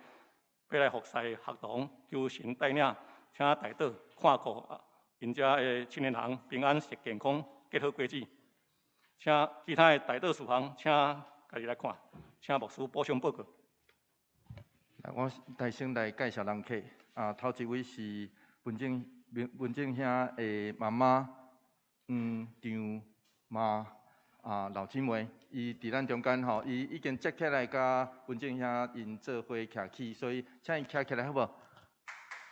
欲來服侍學童，求神帶領，請代禱看顧𪜶遮的青年人平安健康，結好果子。請其他的代禱事項，請家己來看，請牧師補充報告。我來先來介紹人客。頭一位是文正兄的媽媽，黃張媽老姊妹，伊佇咱中間吼，伊已經接起來佮文正兄𪜶做伙徛起，所以請伊徛起來好無？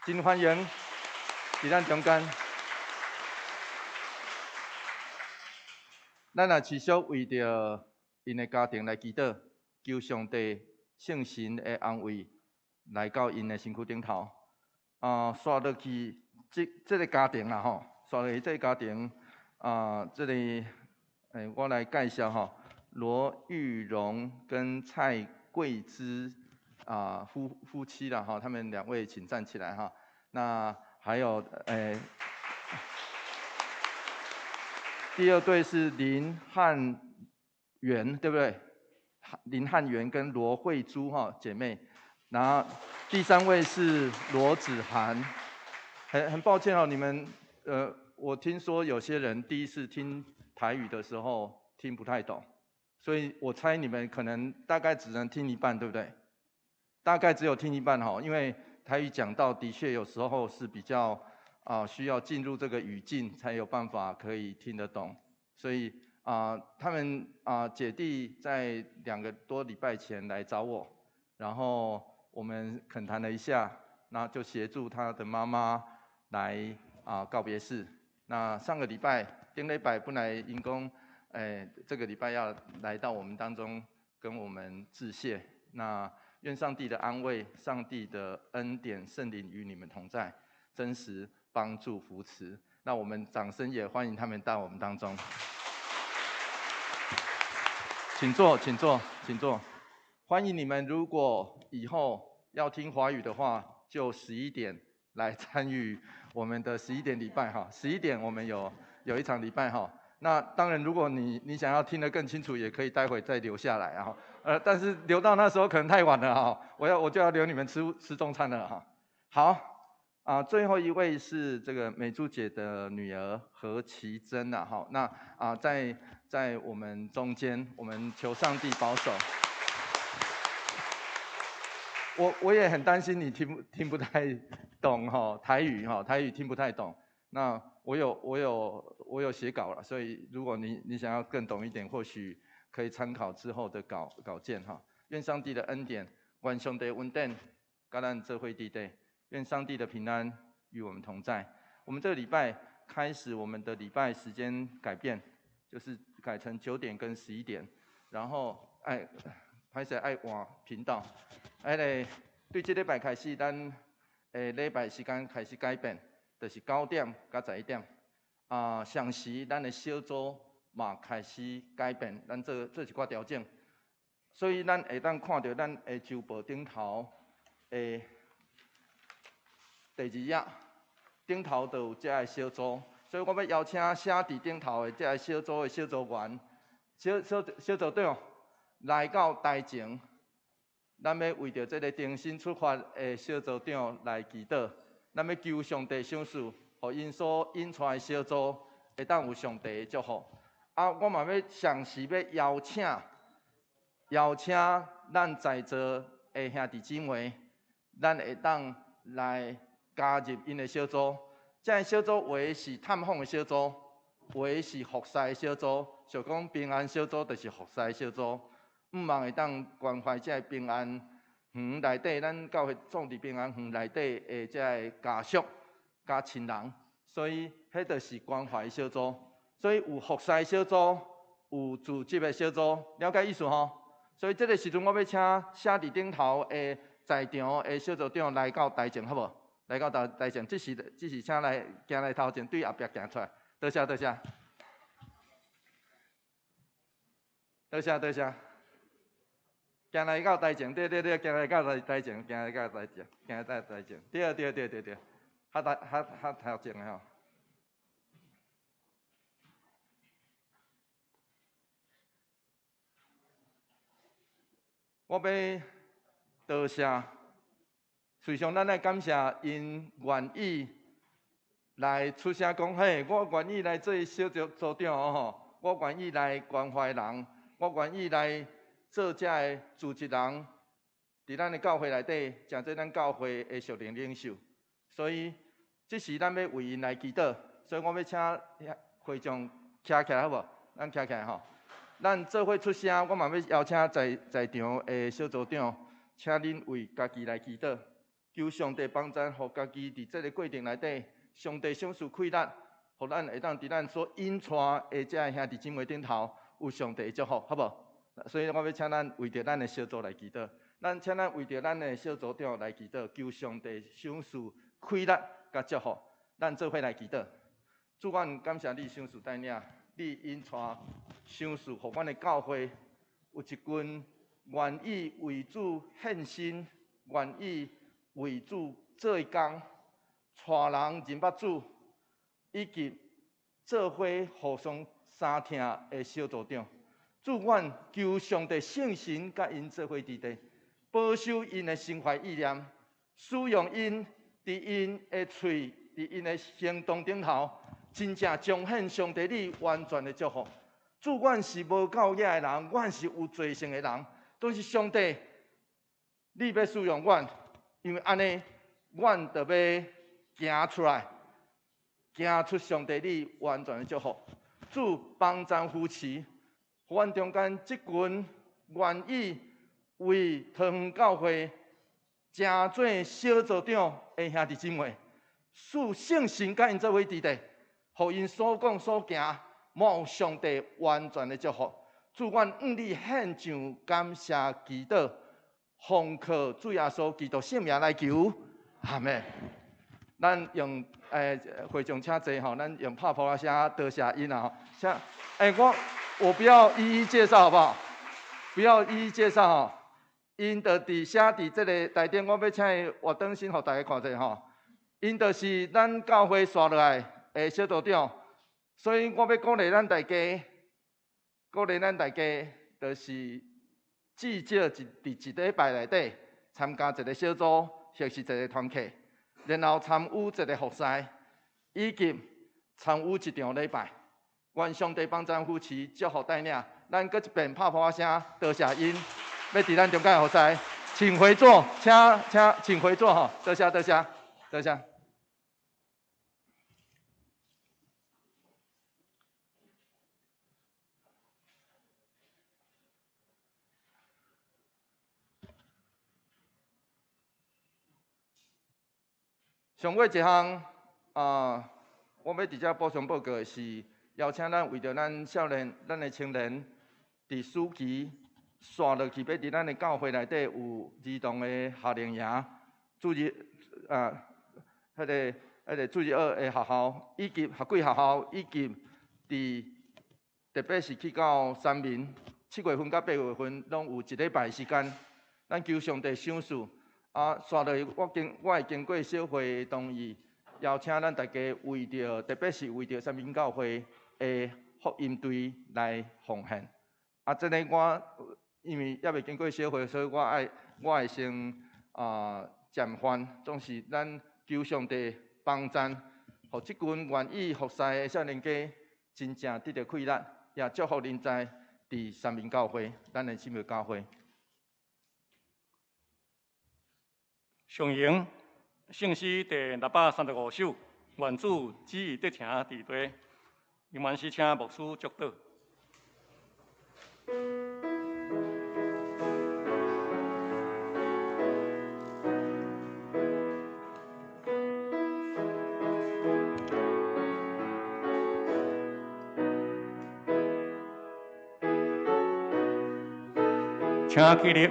真歡迎佇咱中間。咱也持續為著𪜶的家庭來祈禱，求上帝聖神的安慰來到𪜶的身軀頂頭。煞落去這个家庭啦吼，煞落去這个家庭啊，這个我來介紹吼，羅玉榮跟蔡桂芝夫妻啦吼，他們兩位請站起來哈。那還有第二對是林漢元，對不對？林漢元跟羅慧珠哈姐妹。然後第三位是羅子涵。很抱歉哦，你們我聽說有些人第一次聽台語的時候聽不太懂，所以我猜你們可能大概只能聽一半，對不對？大概只有聽一半哈，因為台語講到的確有時候是比較需要進入這個語境才有辦法可以聽得懂，所以他們姐弟在2個多禮拜前來找我，然後我們懇談了一下，那就協助他的媽媽來告別式。那上個禮拜頂禮拜本來𪜶講，這個禮拜要來到我們當中跟我們致謝。那願上帝的安慰、上帝的恩典、聖靈與你們同在，真實幫助扶持。那我們掌聲也歡迎他們到我們當中。請坐，請坐，請坐。歡迎你們，如果以後要聽華語的話，就十一點來參與我們的十一點禮拜哈。十一點我們有一場禮拜哈。那當然，如果你想要聽得更清楚，也可以待會再留下來啊。但是留到那時候可能太晚了哈，我就要留你們吃中餐了哈。好啊，最後一位是這個美珠姐的女兒何其珍啊。哈，那啊在我們中間，我們求上帝保守。我也很擔心你聽不太懂哈台語哈，台語聽不太懂。那我有寫稿了，所以如果你想要更懂一點，或許可以參考之後的稿件哈。願上帝的恩典，願上帝恩典，佮咱做伙佇底，願上帝的平安與我們同在。我們這個禮拜開始，我們的禮拜時間改變，就是改成9點跟十一點，然後愛歹勢愛換頻道，哎咧對這禮拜開始，咱的禮拜時間開始改變。就是9點佮11點，啊，同時咱的小組嘛開始改變，咱做一寡調整，所以咱會當看著咱的週報頂頭的第二頁頂頭就有這个小組，所以我欲邀請寫佇頂頭的這个小組的小組員、小組長來到台前，咱欲為著這个重新出發的小組長來祈禱。咱欲求上帝賞賜，予𪜶所引帶的小組會當有上帝的祝福。啊，我嘛欲同時欲邀請咱在座的兄弟姊妹，咱會當來加入𪜶的小組。這个小組有的是探訪的小組，有的是服侍的小組。像講平安小組就是服侍小組，向望會當關懷這个平安園內底，咱教會創佇平安園內底的這个家屬佮親人，所以彼就是關懷小組。所以有服侍小組，有組織的小組，了解意思吼？所以這个時陣，我欲請寫佇頂頭的在場的小組長來到台前，好無？來到台前，這是請來行來頭前，對後壁行出來。多謝多謝，多謝多謝。行來到台前，對對對，行來到台前，行來到台前，行來到台前，對對對對對，較台較較頭前的吼。我欲多謝，事實上咱愛感謝𪜶願意來出聲講，嘿，我願意來做小組組長吼，我願意來關懷人，我願意來做這个組織人，佇咱的教會內底，成做咱教會的屬靈領袖。所以，這時咱欲為𪜶來祈禱，所以我欲請會眾徛起來好無？咱徛起來吼。咱做伙出聲，我嘛欲邀請在場的小組長，請恁為家己來祈禱，求上帝幫贊，予家己佇這个過程內底，上帝賞賜氣力，予咱會當佇咱所引帶的這个兄弟姊妹頂頭，有上帝的祝福，好無？所以我欲請咱為著咱的小組來祈禱，咱請咱為著咱的小組長來祈禱，求上帝賞賜氣力佮祝福，咱做伙來祈禱。主，阮感謝你賞賜帶領，你引帶賞賜，予阮的教會有一群願意為主獻身、願意為主做工、帶人認捌主，以及做伙互相相疼的小組長。主，阮求上帝聖神佮𪜶做伙佇底，保守𪜶的心懷意念，使用𪜶佇𪜶的喙、佇𪜶的行動頂頭，真正彰顯上帝你完全的祝福。主，阮是無夠額的人，阮是有罪性的人，但是上帝，你欲使用阮，因為按呢，阮就欲行出來，行出上帝你完全的祝福。主幫贊扶持，予阮中間這群願意為桃園教會成做小組長的兄弟姊妹，賜聖神佮𪜶做伙佇底，予𪜶所講所行，滿有上帝完全的祝福。主，阮向你獻上感謝祈禱，奉靠主耶穌基督聖名來求，阿們。咱用會眾請坐吼，咱用拍噗仔聲多謝𪜶啊吼。請我不要一一介紹好不好？不要一一介紹吼。𪜶就佇寫佇這个台頂，我欲請伊活轉身，予大家看者吼。𪜶就是咱教會紲落來的小組長，所以我欲鼓勵咱大家，鼓勵咱大家，就是至少佇一禮拜內底參加一个小組，或是一个團契，然後參與一个服事，以及參與一場禮拜。願上帝幫贊扶持，祝福帶領。咱閣一遍拍噗仔聲，多謝𪜶，欲佇咱中間服侍，請回座，請回座吼，多謝多謝多謝。上尾一項啊，我欲佇遮補充報告的是，邀請咱為著咱少年、咱的青年，佇暑期紲落去，欲佇咱的教會內底有兒童的夏令營、主日啊，彼个主日學的學校，以及學季學校，以及佇特別是去到三民，7月份佮8月份，攏有一禮拜時間，咱求上帝賞賜。啊，紲落去，我會經過小會同意，邀請咱大家為著，特別是為著三民教會的福音隊來奉獻。啊，這个我因為猶未經過小會，所以我會先暫緩。總是咱求上帝幫贊，予這群願意服侍的少年家真正得著氣力，也祝福恁在佇三民教會，咱的姊妹教會。上行聖詩第635首，願主旨意得成佇地，永遠是請牧師祝禱。請起立，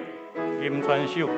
吟全首。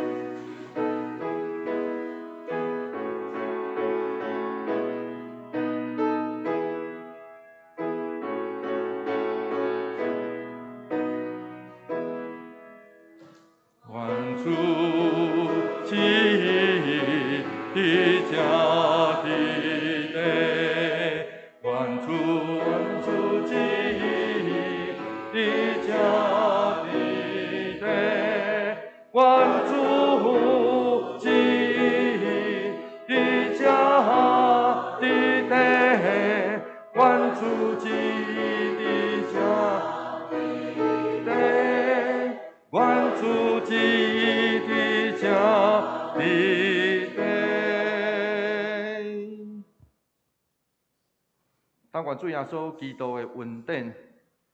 但願主耶穌基督的恩典、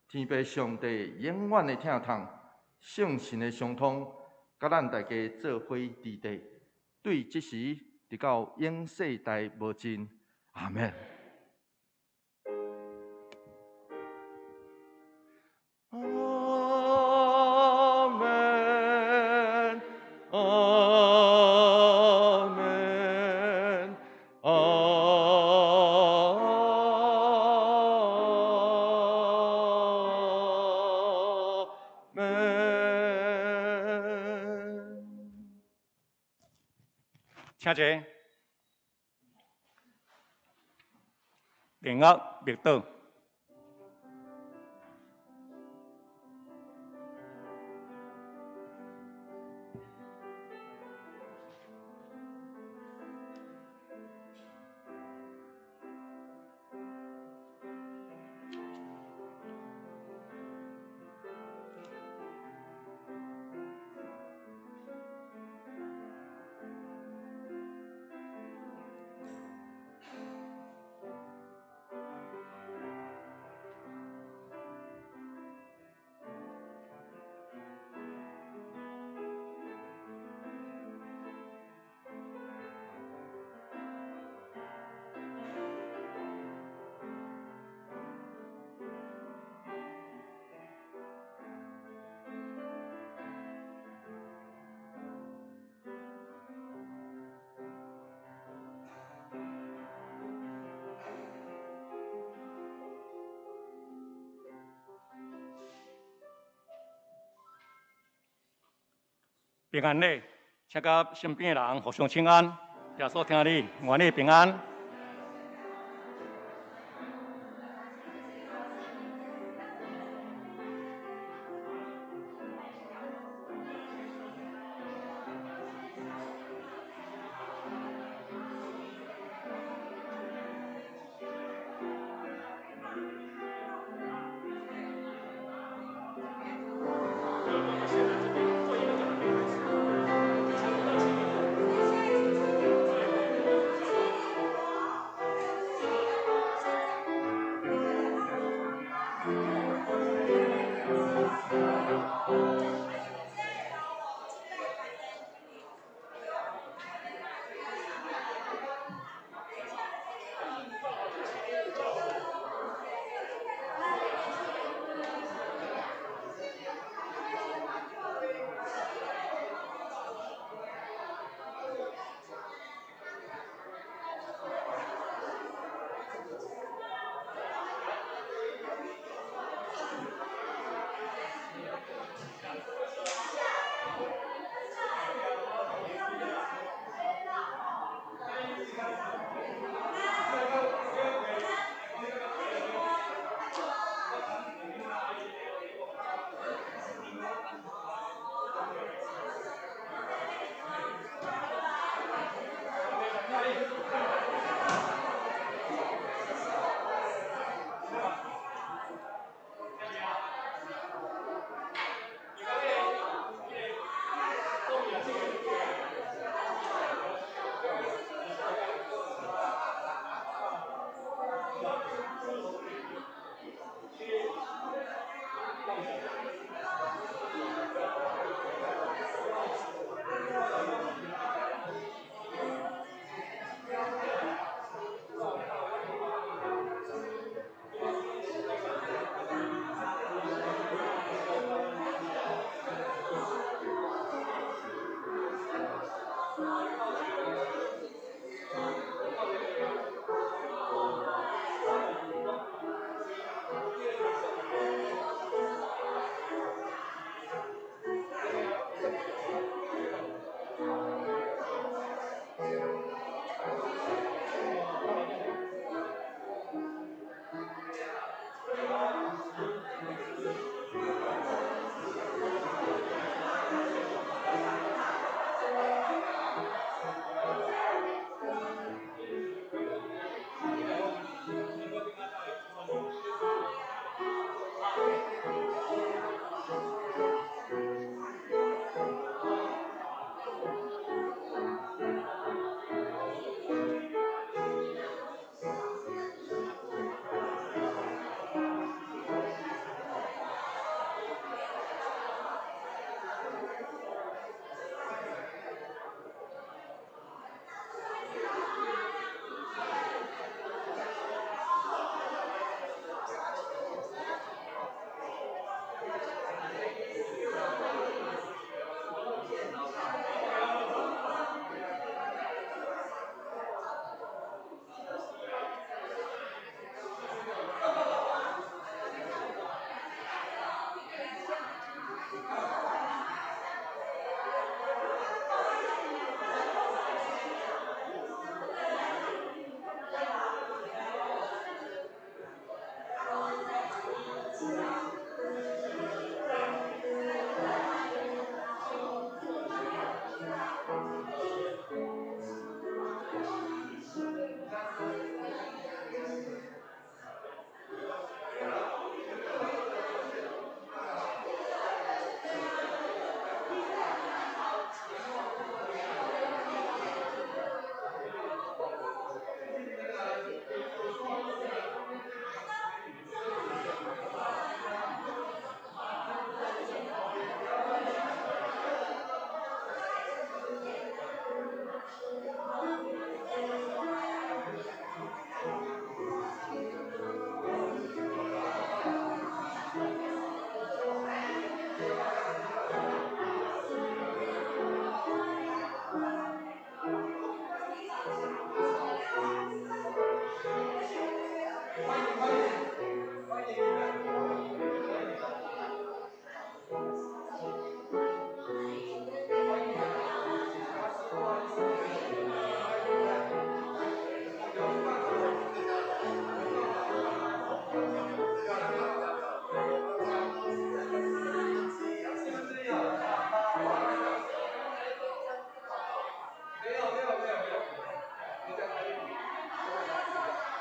天父上帝永遠的疼痛、聖神的相通，佮咱大家做伙佇地，對這時直到永世代無盡。阿們。阿們，阿們，阿們。請坐。靈樂默禱。平安禮，請佮身邊的人互相請安。耶穌疼你，願你平安。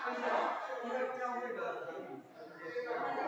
但是哦，因為教會的。